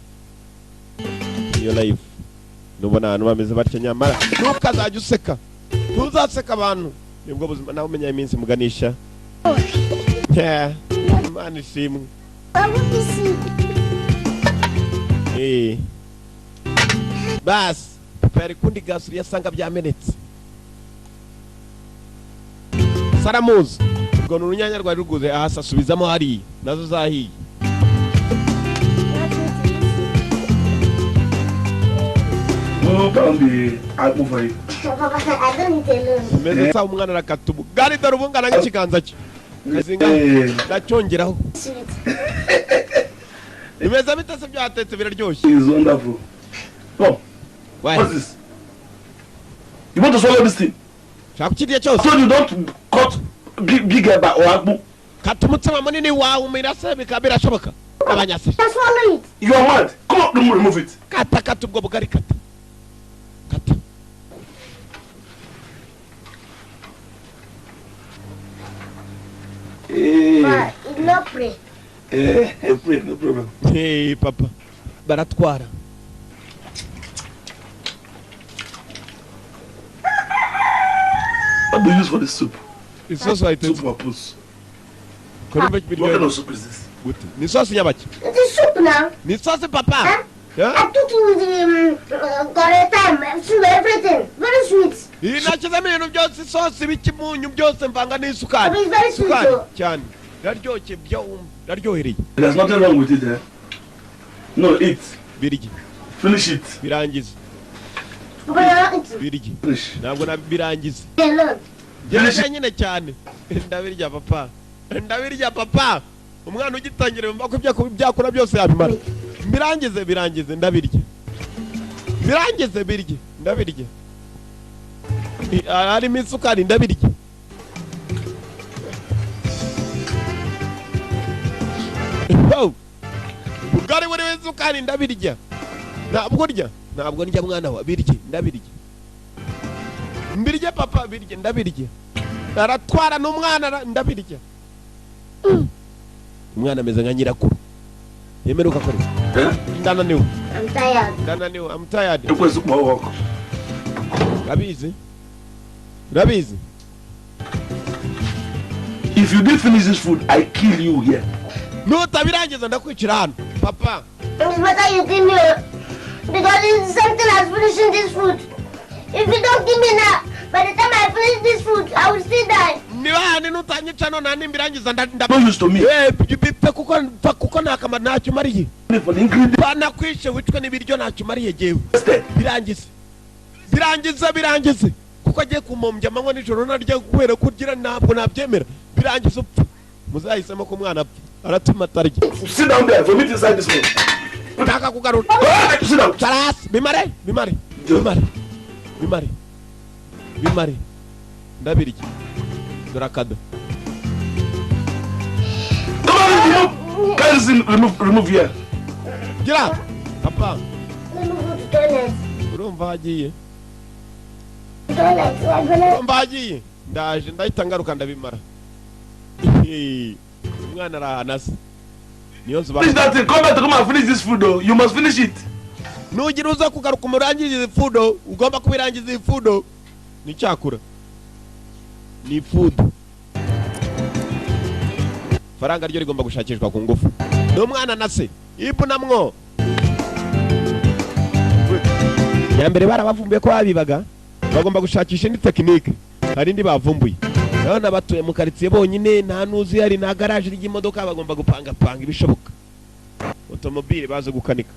niyo life. Nubona abantu bameze batyo, nyamara ntukazajya useka, ntuzaseka abantu. Nibwo buzima, nawe umenya iminsi muganisha. Yeah, Imana ishimwe. I will be sick. Eh. Basi, papa yari kundi gasuri asanga byamenetse. Saramuzi, ubwo ni urunyanya rwari ruguze ahasi, asubizamo hariya, nazo zahiye. Go down the akpu for you. Papa, I don't need alone. Umeze sawa. Umwana arakata ubugari, dore ubungana nk'ikiganza cye. Kazinga. Eh, Ndacyongeraho. Sweet. Bimeze bite se? Byatetse biraryoshye? It's wonderful. Come, Why? what's this? You want to swallow this thing? Shaka kukirya cyose. So you don't cut big, big eba or akpu. Kata umutsima munini wawe umirase, bikaba birashoboka abanyase. Just swallow it. You are mad. Come on, remove, remove it. Kata, kata ubwo bugari, kata, kata. Hey, But it not pray. eh, eh, pray, no problem. Hey, papa baratwara. What do you use for the soup? Isosi wayitetse. Soup or puss? Kora. What kind of soup is this? Gute? Ni isosi nyabaki? It is soup now. Ni isosi, papa. Yeah? I took it with correct time, soup, everything. Very sweet. Iyi nashyizemo ibintu byose, isosi, ibiki, umunyu, byose mvanga n'isukari. It's very sweet, Isukari though. cyane, iraryoshye byo, iraryohereye. There's nothing wrong with it, eh? No, eat. Birye. Finish it. Birangize. But you're not eating. Birye. Finish. Ntabwo nabirangize. Alone. Njyewe nyine cyane ndabirya papa, ndabirya papa. Umwana ugitangira yumva ko ibyo byakora byose yabimara. Birangize, birangize, ndabirya, birangize, birye, ndabirya. Harimo isukari, ndabirya. Wow! Ubugari burimo isukari, ndabirya. Ntabwo urya, ntabwo ndya mwana wa. Birye, ndabirya, mbirye papa, birye, ndabirya. Aratwara n'umwana ndabirya. Umwana ameze nka nyirakuru yemeruka kore. Eh? Ndananiwe. I'm tired. Ndananiwe, I'm tired. Ekwesị kpọọ ọkụ. Urabizi, urabizi. If you didn't finish this food, I kill you here. Nutabirangiza ndakwicira hano papa. It's better you give me because it's something as finishing this food. If you don't give me now, by the time I finish this food, I will still die. Niba handi nutanyica none nimbirangiza nda No use to me. Eh, bipfe kuko pfa kuko nta kamaro, ntacyo umariye. For the ingredient. Banakwishe wicwe n'ibiryo, ntacyo umariye jyewe. Instead. Birangize, birangize, birangize, kuko agiye kumombya amanywa nijoro narya kubera kugira ntabwo nabyemera. Birangize upfa, muzahisemo ko umwana apfa aratuma atarya. Sit down there. Vomit inside this one. Nshaka kugarura. Ah, sit down. Cara hasi, bimare, bimare, bimare, bimare, bimare, ndabirya. Dore akado. Come on, remove. Carry this in. Remove, remove here. Gira papa. Let me go to toilet. Urumva aho agiye? Toilet. I'm gonna. Urumva aho agiye? Ndaje, ndahita ngaruka, ndabimara. Umwana arahana se niyo nzu. Finish that thing. Come back to come and finish this food, though. You must finish it. Nugira uza kugaruka umurangiza iyi food, ugomba kubirangiza iyi food. Ni cyakura, ni food. Faranga ryo rigomba gushakishwa ku ngufu. Ni umwana na se ibu namwo nyambere barabavumbuye ko babibaga, bagomba gushakisha indi tekinike. Hari indi bavumbuye. Urabona batuye mu karitsiye bonyine, nta n'uzi hari, nta garaje ry'imodoka. Bagomba gupangapanga ibishoboka automobile baze gukanika.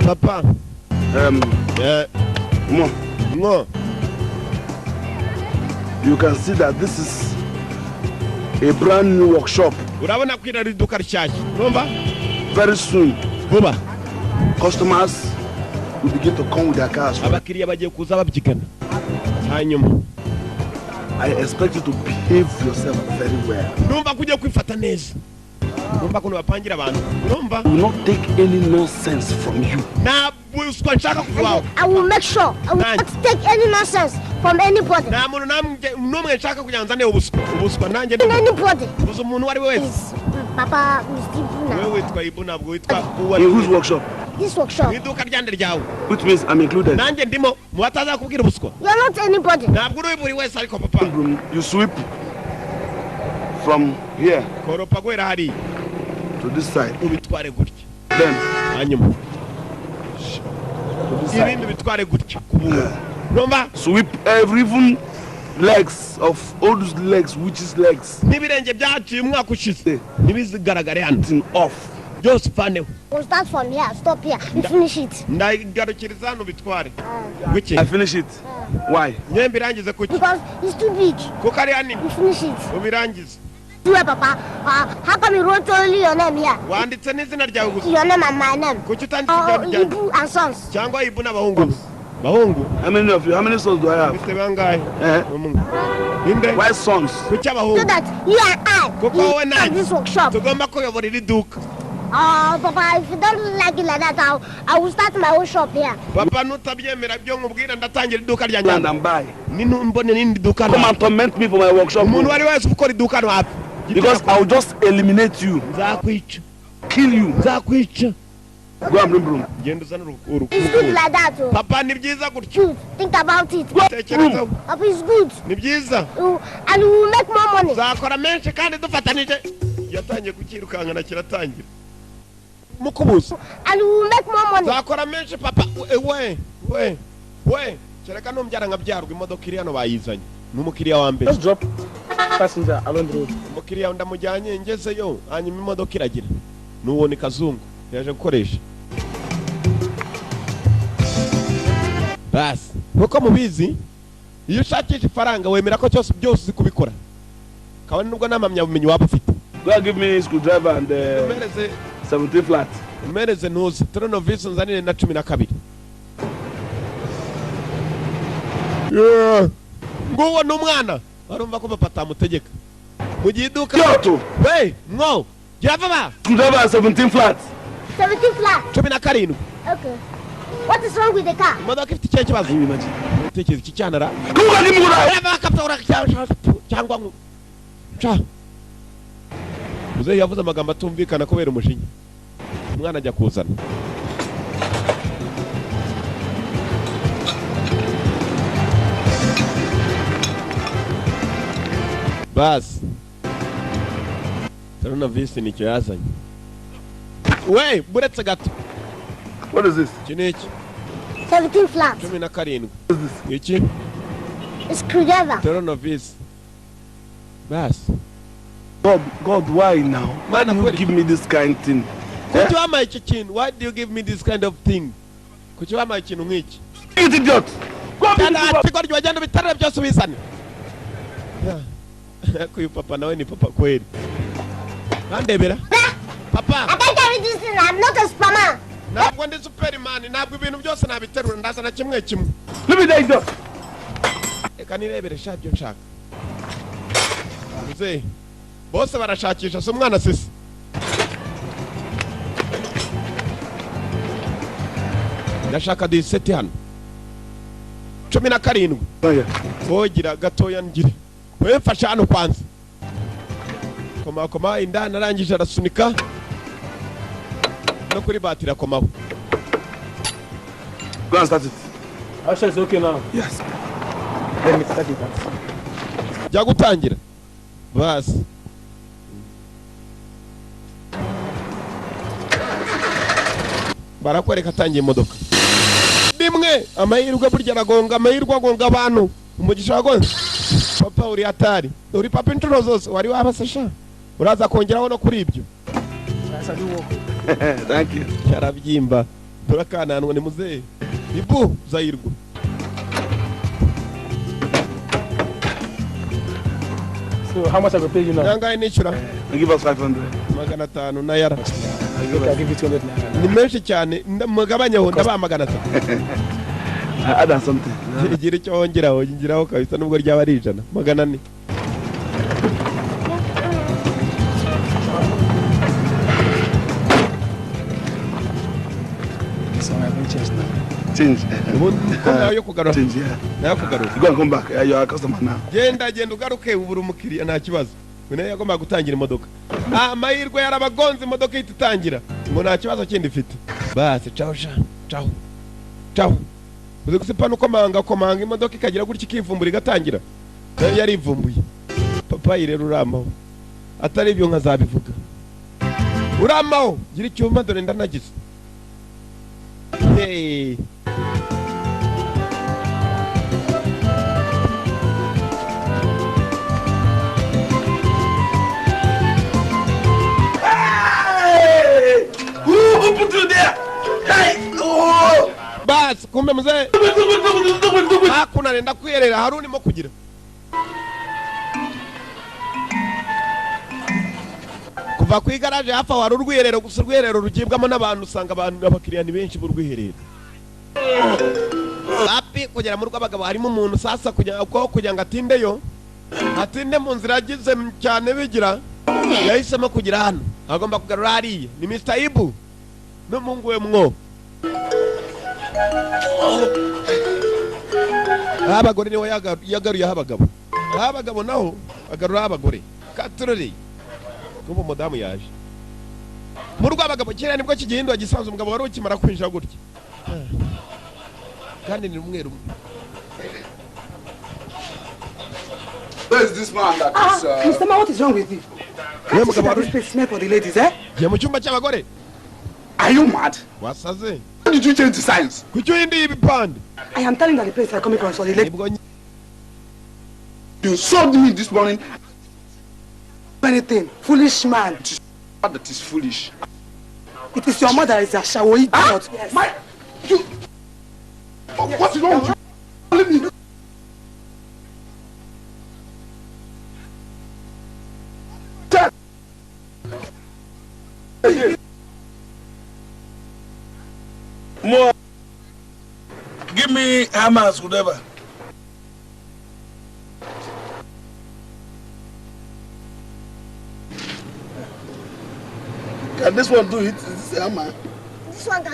Papa. Mo, mwo. You can see that this is a brand new workshop. Urabona ko iri ari iduka rishyashya, urumva? Very soon, vuba, customers will begin to come with their cars. Abakiriya bagiye kuza babyigana hanyuma I expect you to behave yourself very well. Ndumva ko ugiye kwifata neza. Urumva ukuntu bapangira abantu, urumva? I will not take any nonsense from you. Nta buswa nshaka kuva iwawe. I will make sure I will Nine. not take any nonsense from anybody. Nta muntu n'umwe nshaka kugira ngo nzane ubuswa, ubuswa nanjye. Anybody. Buza umuntu uwo ari we wese. Is Papa Mr. Wowe Buna. witwa Ibu, ntabwo witwa uwo ari In whose we. workshop? This workshop. Mu iduka ryande ryawe. Which means I'm included. Nanjye ndimo mu batazakubwira ubuswa. You're not anybody. Ntabwo uri buri wese ariko papa. Room, you sweep from here Koropa guhera hariya to this side. Ubitware gutya. Then Hanyuma to this side. Ibindi bitware gutya ku buntu, urumva? Sweep every even legs of all those legs, witches' legs. N'ibirenge byaciye umwaka ushize ntibizigaragare hano. Thing off. Byose uvaneho. We'll start from here, stop here. You finish it. Ndagarukiriza hano, bitware wiki. I finish it. Why? Nyembe irangize kuki? Because it's too big. Kuko ari hanini. You finish it. Ubirangize. Where, Papa? How come you wrote only your name here? Wanditse n'izina ryawe gusa. Your name and my name. Kuki utanditse Oh, iryawe ryanjye? Ibu and Sons. Cyangwa Ibu n'abahungu, bahungu. How many of you? How many sons do I have? Ufite bangahe? Eh? Umwe inde? Why sons? Kuki So abahungu? that you and I Kuko you wowe start nanjye this workshop. tugomba kuyobora iri duka. Oh, Papa, if you don't like it like that, I will start my own shop here. Papa, nutabyemera byo nkubwira, ndatangira iduka ryanjye. Land and buy. Ninumbone n'indi duka. Come and torment me for my workshop. Umuntu uwo ari we wese ukora iduka hano hafi. Because I will just eliminate you, Nzakwica. Kill you. Nzakwica. Go and bring broom. Genda uzane It's good like that. Oh. Papa, ni byiza gutyo. Good. Think about it. Tekerezaho. Papa, it's good. Ni byiza. And we will make more money. Nzakora menshi kandi dufatanije. Yatangiye kukirukankana, kiratangira mukubuza. And we will make more money. Nzakora menshi, papa. We, we, we, we, kereka numbyara nkabyarwa. Imodoka iri hano bayizanye, ni umukiriya wa mbere. Just drop passenger along the road. Umukiriya ndamujyanye, ngezeyo hanyuma imodoka iragira n'uwo ni kazungu yaje gukoresha. Basi nkuko mubizi, iyo ushakisha ifaranga wemera ko cyose byose uzi kubikora, kabone nubwo nta mpamyabumenyi waba ufite. Go and give me screwdriver and Umereze 17 flat. Umereze ntuzi tournevis, nzanire na 12. Yeah. Nguwo ni umwana barumva ko papa atamutegeka mu gihe iduka. Kyoto! We mwo gira vuba. Screwdriver and 17 flat. 17 flat. 17. Okay. What is wrong with the car? Imodoka ifite ikihe kibazo? Can you imagine? Utekereza iki cyanara? Come and give me what Cyangwa ngo ca muzehe yavuze amagambo atumvikana kubera umujinya. Umwana ajya kuzana. Basi tournevis nicyo yazanye. We, buretse gato. What is this? Iki ni iki? 17 flat. 17. Iki? Screwdriver. Tournevis basi. God, God, why now? Why Man, do you give me this kind thing? Kuki wampaye iki kintu? Why do you give me this kind of thing? Kuki wampaye ikintu nk'iki? You idiot! Go and Cyane bring the ati ko wagenda ubitarure byose ubizane. Ariko uyu papa nawe ni papa kweli, bandebera papa. I can't carry this thing. I'm not a superman. Ntabwo ndi superman, ntabwo ibintu byose nabiterura, ndazana kimwe kimwe. Leave me there, idiot! Reka nirebere sha ibyo nshaka. Muzehe bose barashakisha, si umwana sisi. Ndashaka 17 hano, 17. Oh, yeah. Wogira gatoya ngire we, mfasha hano kwanza. Koma koma indani, arangije arasunika no kuri batiri akomaho. Go and start it. Asha is okay now. Yes. Let me start it. Jya gutangira basi. Barakwereka atangiye imodoka rimwe. Amahirwe burya aragonga, amahirwe agonga abantu, umugisha wagonze. Papa uri hatari, uri papa inshuro zose wari wabase sha, uraza kongeraho no kuri ibyo. Thank you. Cyarabyimba turakananwa ni muzehe ibu zayirwa. So how much I will pay you now? Nangahe nishyura? And give us 500. 500 na yara. I give Okay, I'll us. give you 200 naira. Ni menshi cyane, mugabanyeho, ndabaha 300. I add on something. Igira icyo wongeraho, ngiraho kabisa, nubwo ryaba ari 100, 400. So I will change now. Change. Ubundi ko nayo yo kugarura. Change, yeah. Nayo kugarura. You go and come back. Yeah, you are a customer now. Genda, genda ugaruke, ubura umukiriya, nta kibazo. We nayo yagombaga gutangira imodoka. Amahirwe yarabagonze, imodoka ihita itangira ngo nta kibazo kindi ifite. Basi caho sha, caho caho. Uzi gusipana ukomanga komanga, imodoka ikagira gutya ikivumbura igatangira, nayo yarivumbuye. Papayi rero uramaho, atari ibyo nkazabivuga. Uramaho gira icyuma, dore ndanagize. Hey. Hey! Who put you there? Hey! Oh! Basi kumbe mzee hakuno arenda kwiyerera, hari urimo kugira kuva ku igaraje hafi aho hari urwiherero gusa, urwiherero rugibwamo n'abantu, usanga abantu abakiriya ni benshi b'urwiherero hapi kugera mu rw'abagabo. Harimo umuntu sasa kugira ko kugira ngo atindeyo, atinde mu nzira yagize cyane bigira, yahisemo kugira hano agomba kugarura hariya. Ni Mr. Ibu n'umuhungu we mwo. Aho abagore niho yagaruye aho abagabo, aho abagabo naho agarura aho abagore katurori. Kuba umudamu yaje mu rw'abagabo kera nibwo kigihindura gisanzwe. Umugabo wari ukimara kwinjira gutya kandi ni rumwe rumwe. Where is this man that is? Mr. Man, what is wrong with you? Niwe Can't you see mugabo that wari this place is meant for the ladies, eh? Giye mu cyumba cy'abagore. Are you mad? Wasaze? How did you change the signs? Kuki uhinduye ibipande? I am telling you that the place I'm coming from is for the ladies. Nibwo You sold me this morning. Anything. Foolish man. That is foolish. It is your mother that is a shower idiot. Yes. My, you. Oh, what's wrong with you? Leave me. Tell. More. Give me hammers, whatever. Can this one do it? Is this a hammer? This one can.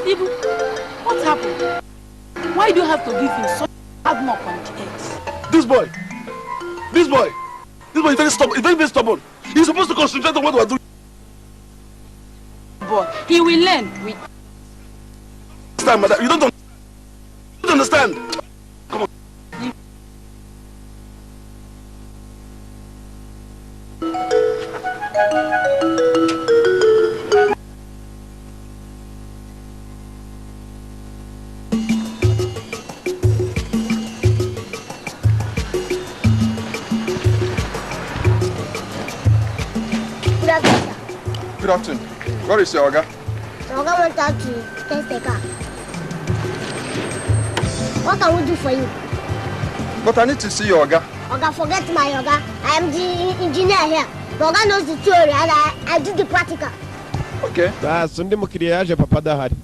Ibu, what happened? Why do you have to give him such hard knock on the head? This boy. This boy. This boy is very stubborn. He's very, very stubborn. He's supposed to concentrate on what we're doing. Boy, he will learn with This time, madam. You don't understand. Come on. Good afternoon, sir. Good afternoon. Where is your Oga? The Oga went out to test the car. What can we do for you? But I need to see your Oga. Oga, forget my Oga. I am the engineer here. The Oga knows the theory and I do the practical. Okay. Basi undi mukiriya yaje papa adahari.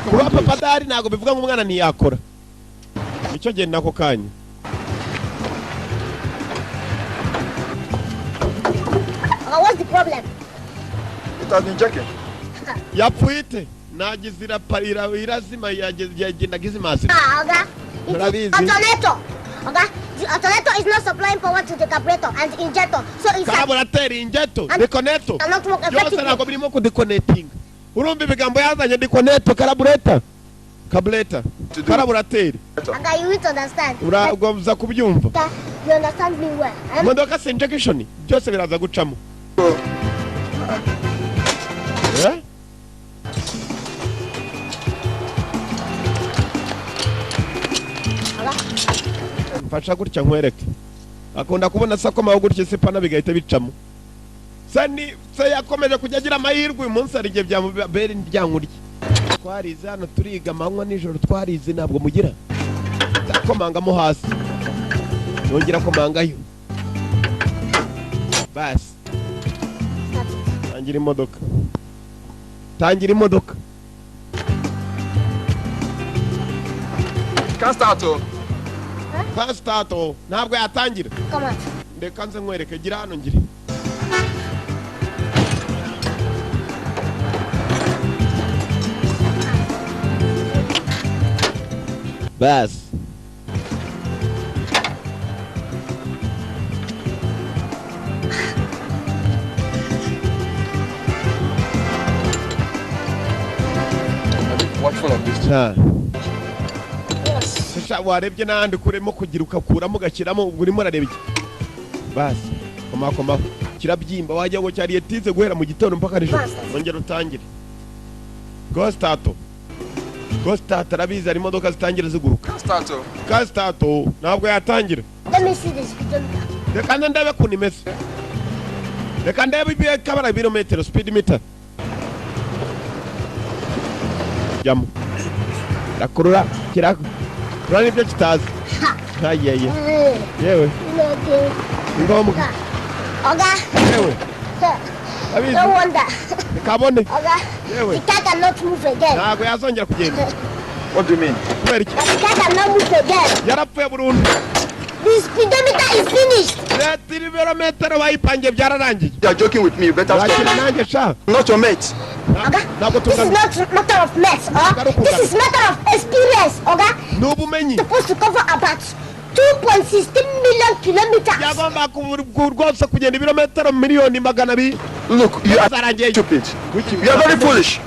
Kuba papa adahari ntabwo bivuga ngo umwana ntiyakora. Nicyo gihe nako kanya. Oga, what's the problem? It has been jerking. Yapfuye ite? Nagize irapa irazima, yagendaga izimazima. Ah, Oga. It Rabizi. is alternator. Oga, the alternator is not supplying power to the carburetor and the injector. So it's Carburetor, injector, disconnector cannot work byose effectively. Ntabwo birimo kudikonetinga. Urumva ibigambo yazanye: disconnector, carburetor, carburetor, carburetor. Oga, you need to understand. Uragombza kubyumva. Oga, you understand me well. I am Imodoka si injection, byose biraza gucamo. Eh? Oga, Mfasha gutya nkwereke. Akunda kubona se akomaho gutya isipana bigahita bicamo. Se ni se yakomeje kujya agira amahirwe. Uyu munsi hari igihe byamubera indyankurye. Twarize hano, turiga amanywa nijoro, twarize. Ntabwo mugira akomangamo hasi, yongera akomangayo. Basi. Start it. Tangira imodoka, tangira imodoka. Can't start, oh. Fasitato ntabwo yatangira. Come out. Reka nze nkwereke. Gira hano ngire. Basi. Watchful of this. Cyane. Sha, warebye n'ahandi kuremo kugira ugakuramo ugashyiramo. Ubwo urimo urareba iki? Basi komakomaho, kirabyimba wagira ngo cyariye tize guhera mu gitondo mpaka nijoro. Ongera utangire. Go start, go start. Arabizi, hari imodoka zitangira ziguruka. Can't start, oh. Ka start ntabwo yatangira. Let me see the speedometer. Reka nze ndebe ukuntu imeze. Reka ndebe ibihe kabara ibirometero, speed meter. Jyamo, rakurura kirakurura nibyo kitazi ayeye. Yewe. Okay. Ngombwa. Oga, Yewe, abizi. No wonder. Kabone. Oga, Yewe. the car cannot move again. Ntabwo yazongera kugenda. What do you mean? Kubera iki? That the car cannot move again. Yarapfuye burundu. The speedometer is finished. Leta ibirometero bayipangiye byararangiye. You are joking with me. You better stop. Wakina nanjye sha. I'm not your mate. Oga, Ntabwo this is tungana. not matter of maths, huh? This is matter of experience, Oga. Ni ubumenyi. Supposed to cover about 2.16 million kilometers. Yagomba rwose kugenda ibirometero 200,000,000. Look, you are Zarangiye. stupid. Kuki? You are very foolish.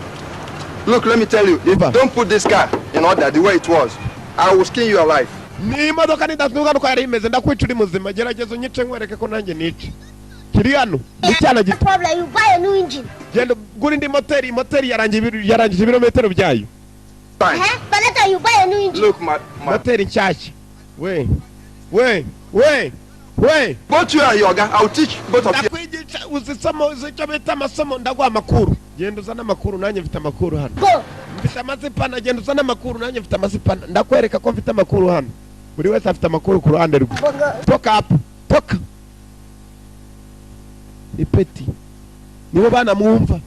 Look, let me tell you, if you Iva. don't put this car in order the way it was, I will skin you alive. Ni imodoka nidatungana uko yari imeze, ndakwica uri muzima. Gerageza unyice nkwereke ko nanjye nica. Kiri hano ni icyana No gito. problem, you buy a new engine. Genda ugura indi moteri. Moteri yarangije ibirometero byayo. Fine. Huh? But later you buy a new engine. Look, my, Moteri nshyashya. We we we we. Both you and your guy, I will teach both of you. Ndakwigisha. Uzi isomo, uzi icyo bita amasomo? Ndaguha amakuru. Genda uzane amakuru, nanjye mfite amakuru hano. Go. Mfite amazipana. Genda uzane amakuru, nanjye mfite amazipana. Ndakwereka ko mfite amakuru hano. Buri wese afite amakuru ku ruhande rwe. Bongo. Toka hapo, toka. Ipeti nibo bana mwumva.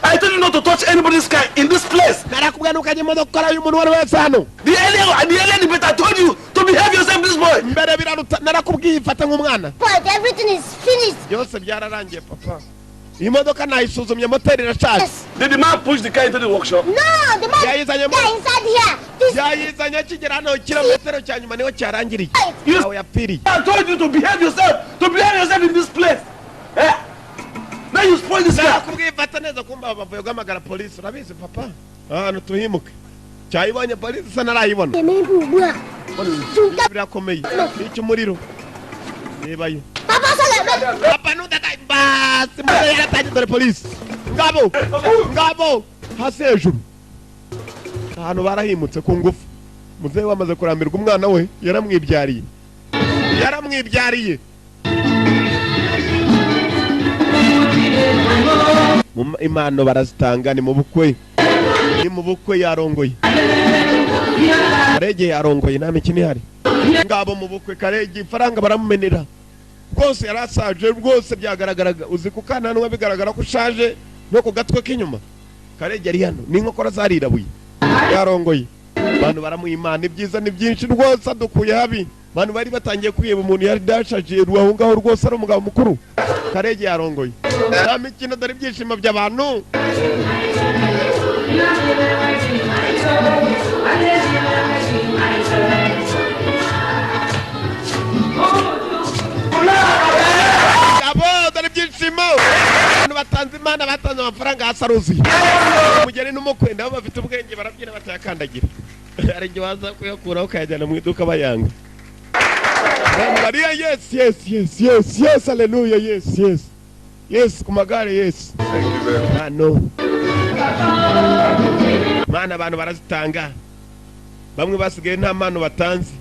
I told you not to touch anybody's car in this place. Narakubwiye ntukajya imodoka y'umuntu uwo ari wese hano. The earlier the better. I told you to behave yourself, this boy. Mbere biraruta. Narakubwiye ifate nk'umwana. But everything is finished. Byose byararangiye, papa. Iyi modoka nayisuzumye, moteri irashaje. Yes. Did the man push the car into the workshop? No, the man Yayizanye guy inside here. This yayizanye akigera hano, kilometero cya nyuma niho cyarangiriye. You Aho yapfiriye. I told you to behave yourself, to behave yourself in this place. Eh? Now you spoil this car. Narakubwiye ifata neza. Kumva bavuye guhamagara polisi. Urabizi papa, ahantu tuhimuke cyayibonye polisi isa narayibona. Birakomeye nicyo umuriro rebayo. Papa, sorry. Papa nudata basi muze yaratangiye. Dore polisi, ngabo ngabo hasi hejuru ahantu barahimutse ku ngufu. Muzehe wamaze kurambirwa umwana we, yaramwibyariye, yaramwibyariye. Impano barazitanga. Ni mu bukwe, ni mu bukwe. Yarongoye Karege, yarongoye, nta mikino ihari. Ngabo mu bukwe Karege ifaranga baramumenera rwose. Yarasaje rwose, byagaragaraga. Uzi ku kananwa bigaragara ko ushaje no ku gatwe k'inyuma. Karege ari hano n'inkokora zarirabuye. Yarongoye, abantu baramuha. Ibyiza ni byinshi rwose, adukuye habi. Abantu bari batangiye kwiheba, umuntu yari dashaje aho ngaho rwose, ari umugabo mukuru. Karege yarongoye, nta mikino. Dore ibyishimo by'abantu. Abo dore ibyishimo, abantu batanze imana, batanze amafaranga, hasi aruzuye. Umugeni n'umukwe nabo bafite ubwenge, barabyina batayakandagira. Hari igihe waza kuyakuraho ukayajyana mu iduka bayanga. Abantu bariya yes, haleluya, yes, ku magare, yes. Hano mana abantu barazitanga, bamwe basigaye nta mpano batanze.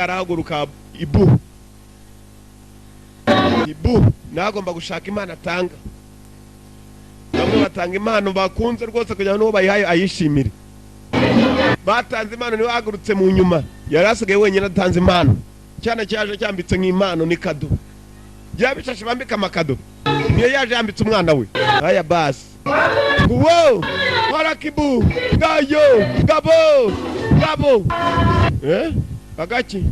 Arahaguruka ibu ibu nawe agomba gushaka impano atanga. Bamwe batanga impano bakunze rwose kugira ngo n'uwo bayihaye ayishimire. Batanze impano, niwe ahagurutse mu nyuma, yari asigaye wenyine atanze impano. Cyane cyaje cyambitse nk'impano, ni kado bya bishashi bambika amakado, niyo yaje yambitse umwana we. Aya basi, wo warakibu ngayo ngabo ngabo agaki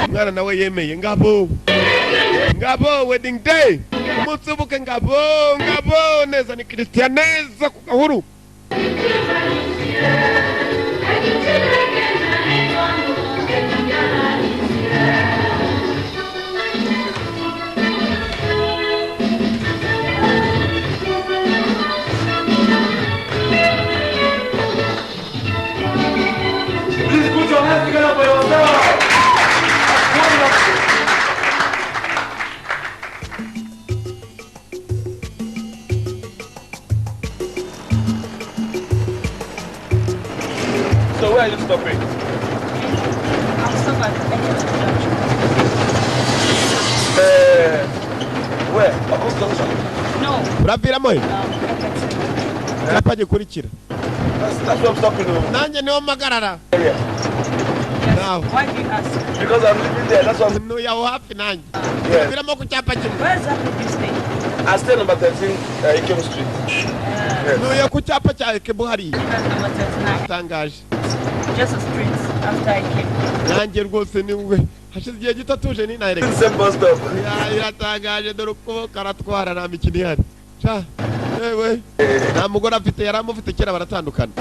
umwana nawe yemeye. Ngabo ngabo, wedding day, umunsi w'ubukwe. Ngabo ngabo neza, ni Christian neza ku gahuru. Please put your hands together for yourself. That's wonderful. So where are you stopping? I'll stop at Ekiti Junction. Where? Akos Junction. No, Uraviramo he? Ekiti. Icyapa gikurikira. That's where I'm stopping. Oh. Nanjye niho mpagarara. Area. Naho. Why do you ask? Because I'm living there. That's why I'm Ntuye aho hafi nanjye. Yeah. Uraviramo ku cyapa kimwe. Where exactly do you stay? I stay number 13, Ikem Street. Ntuye ku cyapa cya Ekebu hariya. That's number 39. Tangaje. Just a street after I came. Nanjye rwose ni we hashize igihe gito tuje ninahireka. Same bus stop. Iratangaje, dore ukuboko aratwara, nta mikino ihari. Sha yewe, nta mugore afite, yari amufite kera baratandukana.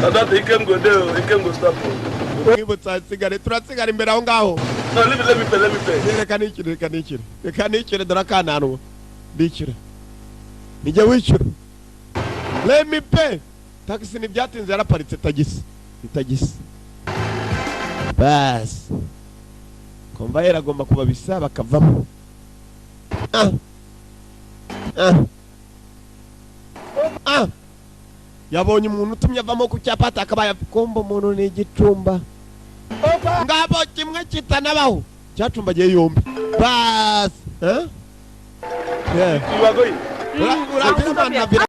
Na that Ikem go there, oh, Ikem go stop. Oh. Mwibutsa hasigare, turasigara imbere aho ngaho. No, leave it, let me pay, let me pay. Reka nishyure, reka nishyure, reka nishyure, dore akananwa ndishyura, nijya wishyura. Let me pay. Taxi ntibyatinze yaraparitse, tagisi ni tagisi basi. Convoyeur agomba kubabisa bakavamo. Ah. Ah. Ah. Yabonye umuntu utumye avamo ku cyapa, atakabaye kumva umuntu ni igicumba ngabo kimwe kitanabaho cyacumbagiye yombi basi, eh? Yeah. You are going. Urabyina.